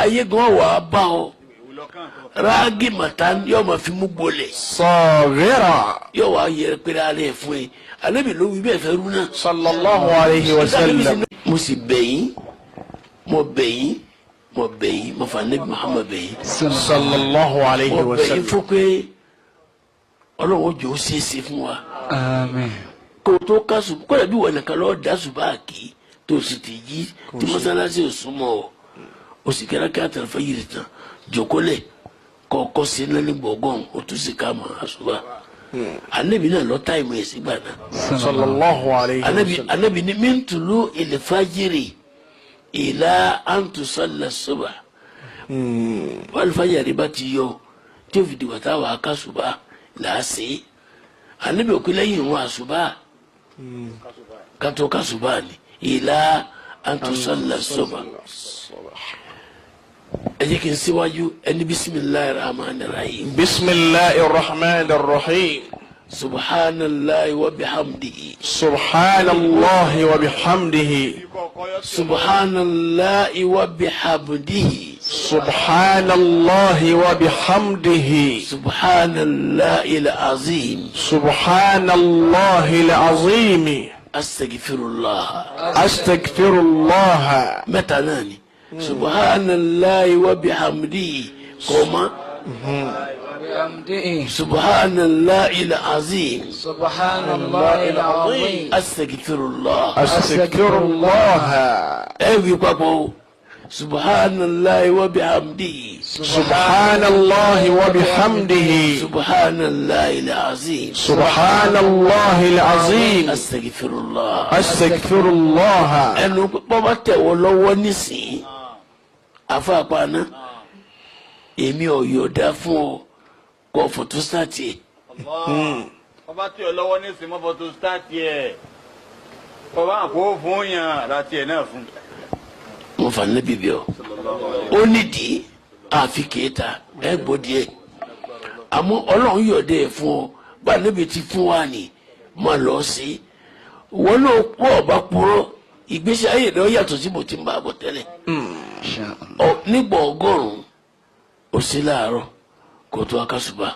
Ayé gan wà á bá ọ. Ráàgì màtá yóò máa fi mú gbolẹ̀. صاغرة. Yóò wá yẹrẹ péré ara ẹ̀ fún ẹ. Anabi ló wí bẹ́ẹ̀ fẹ́ rú náà. صلى الله عليه وسلم. Mo sì bẹ̀ yín, mo bẹ̀ yín, mo bẹ̀ yín, mo fà Nabi Muhammad bẹ̀ yín. صلى الله عليه Mo bẹ̀ yín وسلم. fún pé Ọlọ́run ó jẹ́ ó ṣeé ṣe fún wa. Àmín. Kó o tó ká sùn kó dàbí wọn nìkan lọ́ọ́ dá ṣùbà kí tó o sì ti jí tí mọ́sálásí ò súnmọ́ ọ, o sì kẹ́ra kí àtàlùfẹ́ yìí tán jòkólẹ̀ kọ́ sí ńlá ní gbọ̀ngàn, o tún sì ká mọ́ àṣùbà. Anabi náà lọ táìmù ẹ̀ sígbà náà. صلى الله عليه Anabi وسلم. Anabi ní min tulu ilfajiri ila an tusalla suba, walfajiri bá ti yọ tí o fi dìgbà tá a wà á ká ṣùbà là á ṣe é. Anabi òkú lẹ́yìn ìrun àṣùbà kátó ká ṣùbà ni ila an tusalla suba. Ẹ jẹ́ kí n síwájú ẹni bisimilahi rahman rahim. بسم الله الرحمن الرحيم. Subhanallahi wa bihamdihi. سبحان الله وبحمده. Subhanallahi wa bihamdihi. سبحان الله وبحمده. Subhanallahi al-azim. سبحان الله العظيم. Astaghfirullah. أستغفر الله. Mẹ́ta náà ni subhanallahi wa bihamdihi kọ́má. بحمده. Subhanallahi al-azim. سبحان الله العظيم. Astaghfirullah. أستغفر الله. Ẹ wí papọ̀ o, subhanallahi wa bihamdihi. سبحان الله وبحمده. Subhanallahi al-azim. سبحان الله العظيم. Astaghfirullah. أستغفر الله. Ẹnu bọ́bá tẹ̀ wọ́ lọ́wọ́ nísìnyí, afáàpáná, èmi ò yọ̀ọ̀dá fún ọ kọ́ fọ́túsátì ẹ̀. Ọba tí ọ lọ́wọ́ ní sinmọ́ fọ́tò sítáàtì ẹ̀, ọba àpò fún yàn láti ẹ̀ náà fún. Mo fà níbi bí ọ ó nídìí àfi kéta ẹ gbọ́ díẹ̀, àmọ́ Ọlọ́run yọ̀ọ̀dá ẹ̀ fún ọ bá níbi tí fún wa ni má lọ sí wọn náà pọ̀ ọba purọ́, ìgbésí ayé rẹ̀ ó yàtọ̀ sí bó ti ń bá a bọ̀ tẹ́lẹ̀. إن شاء الله. Ọ nígbà 100 ó sí láàárọ̀ kó tó akásùbà,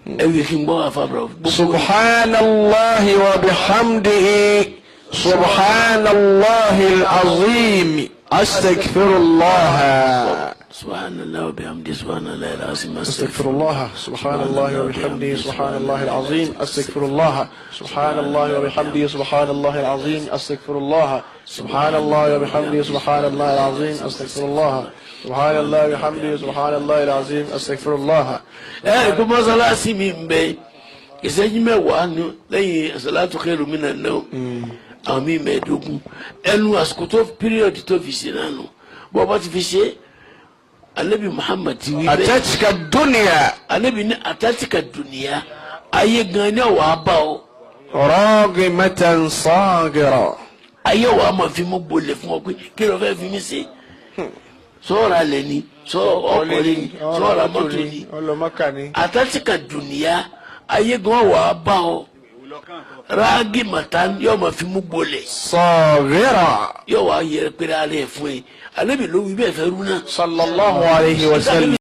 ẹ wí kí n gbọ́ àfàbàrà gbogbo. سبحان الله وبحمده، سبحان الله العظيم، أستغفر الله. سبحان الله وبحمده، سبحان الله العظيم. أستغفر الله. سبحان الله وبحمده، سبحان الله العظيم، أستغفر الله. سبحان الله وبحمده، سبحان الله العظيم، أستغفر الله. سبحان الله وبحمده، سبحان الله العظيم، أستغفر الله. سبحان الله وبحمده، سبحان الله العظيم، أستغفر الله. Ẹ kó mọ́sálásí mi ń bẹ ìṣẹ́jú 10 ni lẹ́yìn salatu khairu minan nawm, àwọn míì 15, ẹnu àsìkò tó period tó fi ṣe náà nù. Bọ́ bá ti fi ṣe, Anabi Muhammad ti wí bẹ́ẹ̀. أتتك الدنيا. Anabi ní atatika dunya, ayé gan ni wàá bá ọ. راغمة صاغرة. Ayé wàá máa fi mú gbolẹ̀ fún ọ pé kí ló fẹ́ fi mí ṣe, sọ́ọ̀rọ̀ alẹ́ ni, sọ́ọ̀ ọkọ̀ lé ni, sọ́ọ̀rọ̀ mọ́tò ni. Ọlọ́mọkà ni. Atatika dunya, ayé gan wàá bá ọ. Ráàgì màtá yóò máa fi mú gbolẹ̀. صاغرة. Yóò wá yẹrẹ péré ara ẹ̀ fún ẹ. Anabi ló wí bẹ́ẹ̀ fẹ́ rú náà. صلى الله عليه وسلم.